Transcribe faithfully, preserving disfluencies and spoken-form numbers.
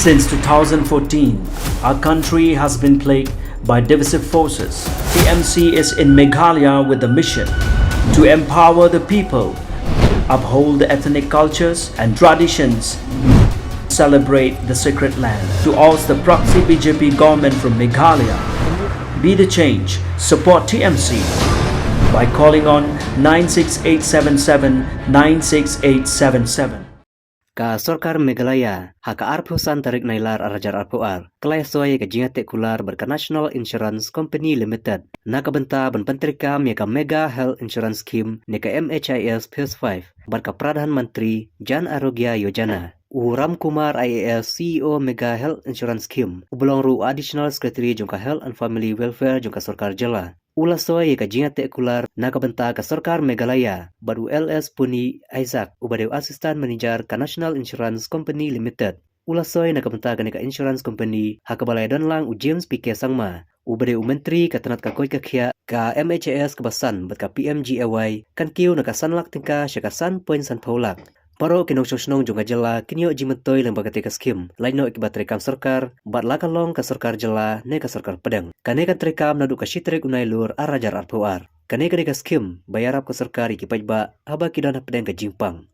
Since two thousand fourteen, our country has been plagued by divisive forces. T M C is in Meghalaya with the mission to empower the people, uphold the ethnic cultures and traditions, celebrate the sacred land, to oust the proxy B J P government from Meghalaya. Be the change, support T M C by calling on nine six eight seven seven nine six eight seven seven. Ka Sorkar Meghalaya, ha ka arphew san tarik Nailar arhajar arphew ar, ka la soi ïa ka jingïateh kular bad ka National Insurance Company Limited na ka bynta ban pyntreikam ïa ka Mega Health Insurance Scheme ne ka M H I S Phase five bad ka Pradhan Mantri Jan Arogya Yojana. U Ram Kumar I A S, C E O Mega Health Insurance Scheme, u ba long ruh u Additional Secretary jong ka Health and Family Welfare jong ka Sorkar Jylla, u la soi ïa ka jingïateh kular na ka bynta ka Sorkar Meghalaya bad u L S Puni Isaac, u ba dei u Assistant Manager ka National Insurance Company Limited, u la soi na ka bynta kane ka insurance company, ha kaba la ïadon lang u James P K Sangma, u ba dei u Myntri ka tnat ka koit ka khiah. Ka M H I S kaba san bad ka P M G A Y kan kiew na ka san lak tyngka sha ka san point san phew lak. Baroh ki nongshong shnong jong ka jylla kin ïoh jingmyntoi lyngba katei ka skhim, lait noh kiba treikam sorkar, bad la ka long ka sorkar jylla ne ka sorkar pdeng. Kane kan treikam naduh ka shi tarik u Nailar arhajar arphew ar. Kane ka dei ka skhim ba ïarap ka sorkar ïa ki paidbah haba ki don hapdeng ka jingpang.